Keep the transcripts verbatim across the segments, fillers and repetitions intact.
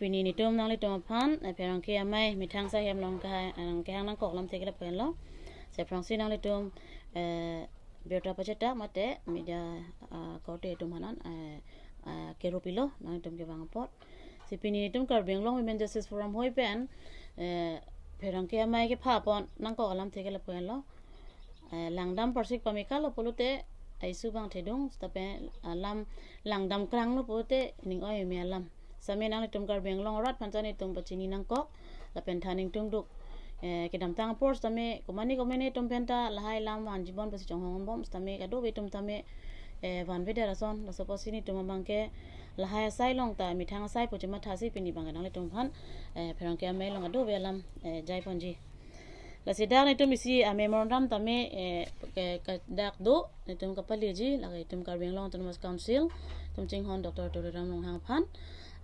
Pini nelitum nanglitum aphan, eh, pherangke amei methang asai hem along kehang, eh, kehang nangkok alamthe ke lapu henlo. Si aphrangsi nanglitum, eh, birta pachetak mate media, ah, korte atum aphan an, eh, ah, kerup pilo nanglitum kevang apot. Si pini nelitum Karbi Anglong Women Justice Forum hoi pen, eh, pherangke amei kepha pon nangkok alamthe ke lapu henlo. Eh, langdam parsik pamekalo pulote, eh, issue abang thedung, seta pen alam langdam kranglo pulote, ning oi me alam. Sitame nanglitum Karbi Anglong arat aphan ta nelitum pachini nangkok, lapen than ingtungduk. Eh, kedamtang apor sitame, komane komane atum pen ta, lahai alam vanji bon pusi chonghong bom, sitame kadokave atum tame, eh, vanvedet ason, laso apotsi nelitum abang ke, lahai asai along ta, methang asai pu chematha si pini abang ke nanglitum aphan, eh, pherangke amei along kadokave alam, eh, jai ponji. Lasi dak nelitum isi a-memorandum tame, eh, ke, ke dak do, nelitum kapaleji, lake itum Karbi Anglong Autonomous Council, itum chinghon Doctor Tuliram Ronghang aphan,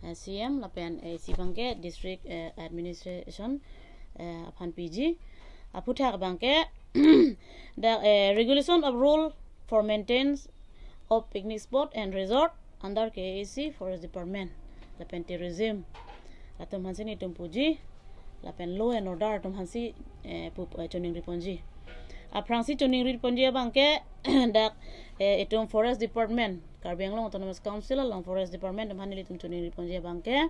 eh, C M, lapen, eh, isi abang ke District, eh, Administration, eh, aphan piji. Aphuthak abang ke, dak, eh, Regulation of Rule for Maintenance of Picnic Spot and Resort under K A A C Forest Department, lapen Tourism. Latum aphansi nelitum puji, lapen Law and Order atum aphansi, eh, pu-, eh, choningri ponji. Aphrangsi choningri ponji abang ke, dak, eh, itum Forest Department, Karbi Anglong Autonomous Council along Forest Department atum aphan nelitum choningri ponji abang ke,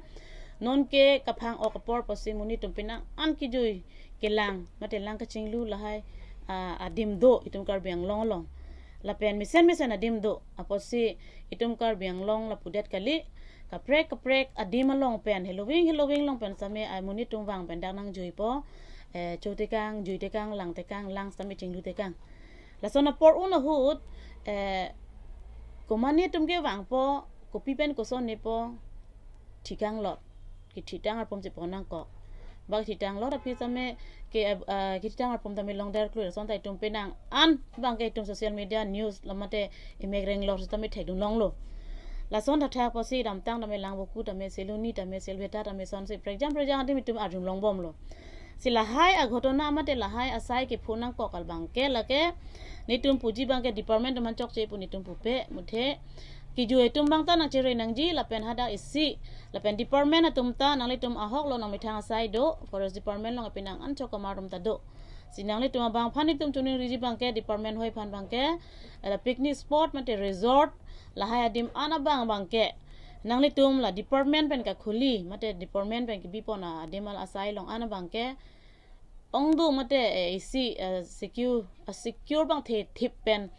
non ke kaphang-ok apor pusi monit atum penang an kejui kelang, mate lang kachinglu lahai, ah, adim do itum Karbi Anglong along. Lapen mesen mesen adim do, apotsi itum Karbi Anglong lapudet kali, kaprek kaprek adim along pen, heloving heloving along pen sitame, ah, monit atum vang pen dak nangjuipo, eh, chotekang, juitekang, langtekang, lang sitame chinglutekang. Lason apor un ahut, eh, komane atum kevangpo, kopi pen koson nepo, thithanglot. Kethitang arpum si pon nangkok. Bak thithanglot aphi sitame ke, ah, kethitang arpum tame longder klui, lason ta itum penang an abang ke itum social media news lamate imek renglor sitame thekdun longlo. Lason thathak apotsi damtang tame Langvoku tame Siloni tame Silveta tame sonsi prekjam prekjam adim itum arjum longbomlo. Si lahai aghotona mate lahai asai kepho nangkok abang ke lake nelitum puji abang ke department atum aphan chokche pu nelitum pupe, muthe kejui atum abang ta nangchere nangji, lapen hadak isi, lapen department atum ta nanglitum ahok lo nangmethang asai do, Forest Department along penang an chok kamar atum ta do. Si nanglitum abang aphan nelitum choningriji abang ke department hoi aphan abang ke, eh, picnic spot mate resort, lahai adim an abang abang ke nanglitum la department pen kakhuli, mate department pen kebi pon adim al asai along an abang ke ongdung mate, eh, isi, eh, secure, ah, secure abang thethip pen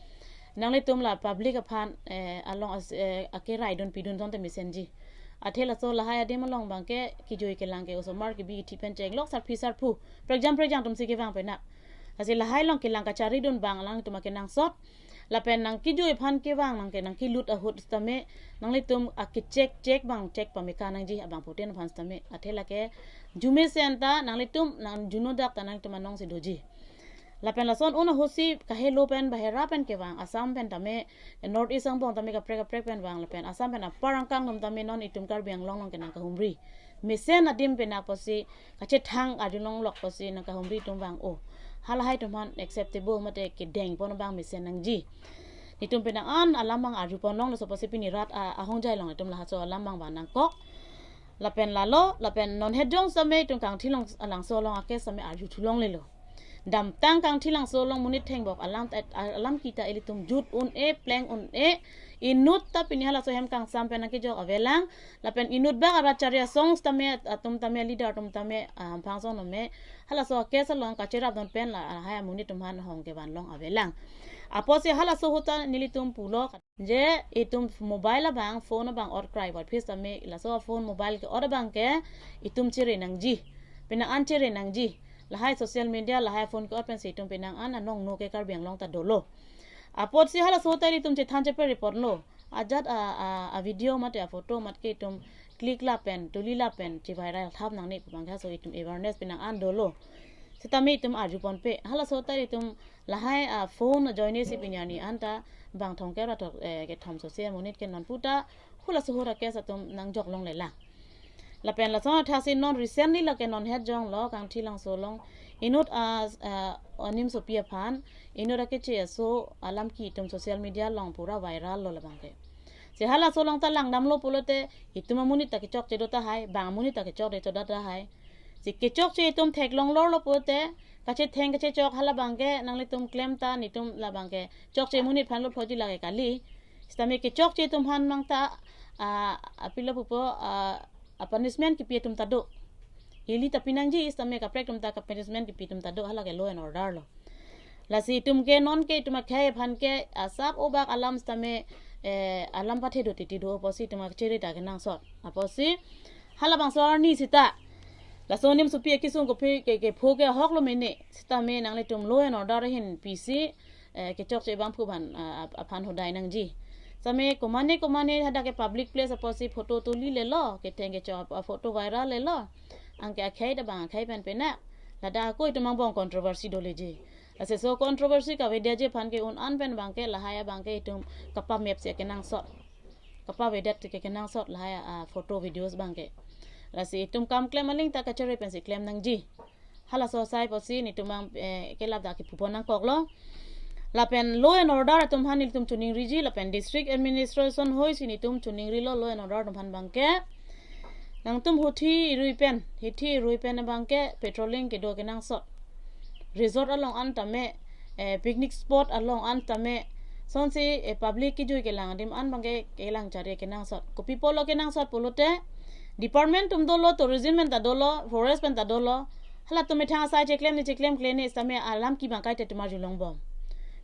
nanglitum la public aphan, eh, along as-, eh, akeraidun pidun asonte mesenji. Athe laso lahai adim along abang ke kejui kelang ke osomar kebi thip pen chenglok sarpi sarpo, prekjam prekjam atum si kevang penang. Lasi lahai along kelang kacharidun abang alangtum akenangsot. Lapen nangkejui aphan kevang nangke nangkelut ahut sitame nanglitum akechek chek abang chek pameka nangji abangphutin aphan sitame. Athe lake arjumesen ta nanglitum nang juno dak ta nanglitum anong si doji. Lapen lason un ahut si kahelo pen bahera pen kevang Assam pen tame, North East angbong tame kaprek kaprek pen vang, lapen Assam pen apar angkang atum tame non itum Karbi Anglong along ke nangkahumri. Mesen adim penak apotsi kachethang arjulonglok apotsi nangkahumri atum vang-o. Halahai atum aphan acceptable mate kedeng pon abang mesen nangji. Nelitum penang an alam abang arju pon longlo, laso apotsi pini rat a-, ahongjai along itum laso alam abang vang nangkok. Lapen lalo, lapen non het jong sitame itum Kangthilangso along a-case sitame arju thu longlelo. Damtang Kangthilangso along monit thengbok alam ta, alam kita ilitum jut un-e, pleng un-e, inut ta pini halaso hem kangsam pen nangkejok avelang, lapen inut bak arat chari asong sitame atum tame leader atum tame, ah, amphangsong tame halaso a-case along kacherapdun pen lahai amonit atum aphan hong kevan long avelang. Apotsi halaso ahut ta nelitum pulo je itum mobile abang, phone abang ot krai vat phis tame laso phone mobile ke-ot abang ke itum chere nangji. Penang an chere nangji. Lahai social media, lahai phone ke-ot pensi itum penang an anong no ke Karbi Anglong ta dolo. Apotsi halaso ahut ta itum chethan chepe report lo. Ajat a, a, a video mate a photo mat ke itum click lapen, tuli lapen, che viral thap nangne pu abang ke halaso itum awareness penang an dolo. Sitame itum arju ponpe. Halaso ahut ta itum lahai a-phone ajoine si pini arni an ta bang thomkep ra thok, eh, kethom sose amonit ke non puta halaso ahut a-case atum nangjok longlelang. Lapen lason athak si non recently lake non het jonglo Kangthilangso along inut a, a, anim sopi aphan inut akeche aso alam ke itum social media along pura viral lo labang ke. Si halaso along ta langdamlo pulote itum amonit ta kechokche do tahai, bang amonit ta kechokche do tahai. Si kechokche itum theklong lorlo pulote kachetheng kachechok hala abangke nanglitum klem ta, netum labangke chokche amonit aphan lo phoji lake kali. Sitame kechokche atum aphan mang ta, ah, apilo pupo, ah, a punishment kipi atum ta do. Ili ta pinangji, sitame kaprek atum ta ka punishment kipi atum ta do, halake law and order lo. Lasi itum ke non ke itum akhei aphan ke asap obak alam sitame, eh, alam pathe do titi do apotsi itum akachere ta kenangsot. Apotsi halabangso arni sita laso nimsopi akisung kopi ke, kepho ke ahok lo mene. Sitame nanglitum law and order ahin pisi, eh, kechokche abangphu aphan, ah, ap-, aphan hodai nangji. Sitame komane komane hadak ke public place apotsi photo tuli lelo, ketheng kechok a photo viral lelo. Anke akhei ta bang akhei pen pena. Ladak ako itum angbong controversy doleji. Lasi laso controversy kavedetji aphan ke un-an pen abangke lahai abangke itum kapamepsi kenangsot. Kapavedet ke kenangsot lahai, ah, photo videos abangke. Lasi itum kam klem aling ta kachere pensi klem nangji. Halaso asai apotsi netum abang, eh, ke ladak kipu pon nangkoklo. Lapen law and order atum aphan nelitum choningriji, lapen district administration ahoi si netum choningrilo law and order atum aphan abangke. Nangtum hithi irui pen, hithi irui pen abangke patrolling kedo kenangsot. Resort along an tame, eh, picnic spot along an tame, sonsi, eh, public kejui kelang adim an abangke kelang chari kenangsot. Kopi apotlo kenangsot pulote, department atum dolo, tourism pen ta dolo, forest pen ta dolo. Halatum methang asai cheklem ne cheklem kle ne sitame alam kibang kaita itum arjulongbom.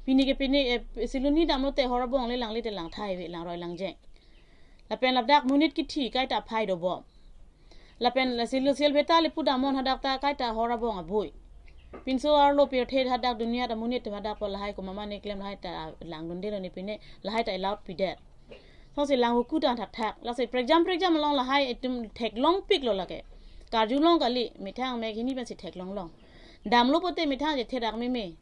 Pini ke pini, eh, siluni damlote hor abong le langle te lang thai ave, langroi langjeng. Lapen ladak monit kithi kaita aphai dobom. Lapen la silo sil beta le pudamon hadak ta kaita hor abong abui. Pinso arlo pirthe hadak dunia ta monit hadak po lahai komane klem lahai ta langdundelo ne pine lahai ta allowed pidet. Sonsi lang huku ta thakthak. Lasi prekjam prekjam along lahai itum theklongpiklo lake. Karjulong kali, methang mek hini pensi theklonglong. Damlo pote methang je therak meme.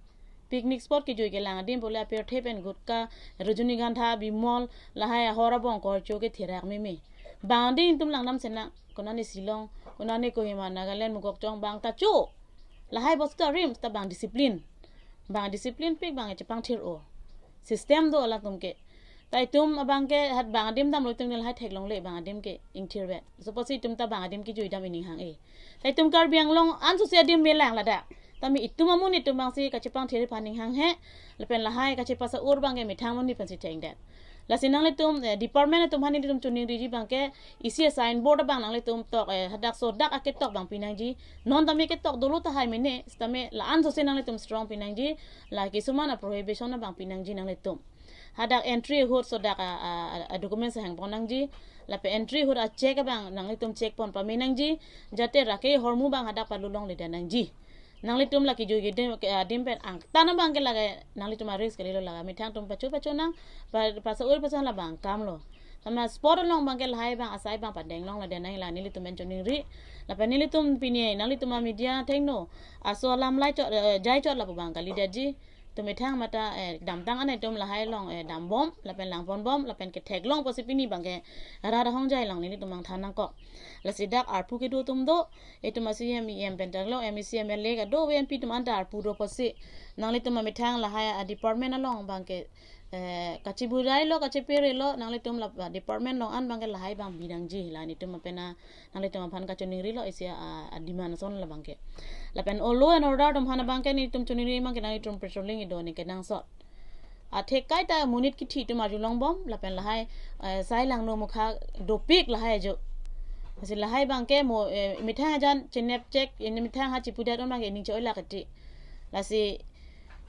Picnic spot kejui kelang adim pule apirthe pen gutka, Rajnigandha, Bimol, lahai ahor abong korcho ke therak meme. Bang adim itum langdam sena, konane Shillong, konane Kohima, Nagaland, Mokokchung, bang ta cho. Lahai bosta rim, ta bang discipline. Bang discipline pik bang chepangthir o. System do alangtum ke. Ta itum abangke hat bang adim damlo itum lahai theklongle bang adim ke ingthirve. Suppose itum ta bang adim kejui dam ining hang e. Ta itum Karbi Anglong ansosi adim melang ladak. Tame itum amonit atum bangsi kachepangthir aphan ning hang he. Lapen lahai kachepasa ur abangke methang monit pensi thengdet. Lasi nanglitum, eh, department atum aphan nelitum choningriji abangke isi signboard abang nanglitum tok, eh, hadak sodak aketok abang pinangji. Non tame ketok dolo tahai mene, sitame la-an sose nanglitum strong pinangji, la kisuman a prohibition abang pinangji nanglitum. Hadak entry ahut sodak a, a, a, a documents hangpon nangji, lapen entry ahut a check abang nanglitum check pon pame nangji, jate rake hormu abang hadak palulongle det nangji. Nanglitum la kejui kedim, ke adim pen angtan abangke lake nanglitum a risk kalilo lake. Methang atum pacho pacho nang, pa, pasa ur pasa labang kamlo. Tame spot along abangke lahai abang asai abang padeng longledet nang la nelitum pen choningri. Lapen nelitum pini nanglitum a media thengno. Aso alam lai chot, eh, jai chot lapu abang kalidetji. Itum methang mata, eh, damtang an itum lahai along, eh, dambom, lapen langponbom, lapen ketheklong pusi pini abangke rat ahongjai along nelitum abang than nangkok. Lasi dak arpu kedo atum do, itum a C M, E M pen theklong, M A C, M L A kadokave M P atum anta arpu do pusi. Nanglitum amethang lahai a department along abangke, eh, kachiburai lo, kachipere lo, nanglitum la department along an abangke lahai abang binangji, la nelitum apena, nanglitum aphan kachoningrilo isi a, a demand ason labangke. Lapen o law and order atum aphan abangke nelitum choningri abangke nanglitum patrolling ido ne kenangsot. Athe kaita monit kithi atum arjulongbom, lapen lahai, eh, sai langno mukha dopik lahai ajo. Lasi lahai abangke mo, eh, methang ajan chenep chek, ini methang ha chipudet on abangke ining cho-oi lak ati. Lasi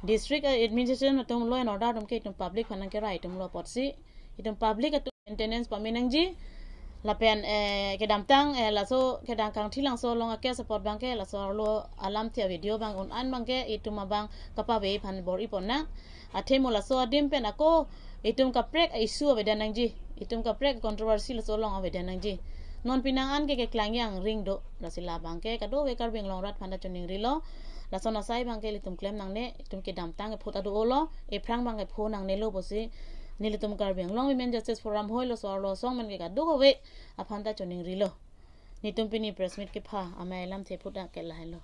district, eh, administration atum law and order atum ke itum public aphan nangkerai atumlo apotsi. Itum public atum maintenance pame nangji. Lapen, eh, kedamtang, eh, laso kedang kangthilangso along a case apot abangke, laso arlo alamthe a video abang un-an abangke, itum abang kapave aphan bor-i pon nang. Athe mo laso adim pen ako, itum kaprek a issue avedet nangji. Itum kaprek controversy laso along avedet nangji. Non pinang an ke keklang yang ring do. Lasi labangke kadokave Karbi Anglong rat aphanta choningrilo. Lason asai abangke ilitum klem nangne, itum kedamtang ke pho ta do-olo, ephrang abangke pho nangnelo pusi. Nelitum Karbi Anglong Women Justice Forum ahoi laso arlo asong men ke kadokave aphanta choningrilo. Nelitum pini press meet kepha amei alamthe aphuthak ke lahailo.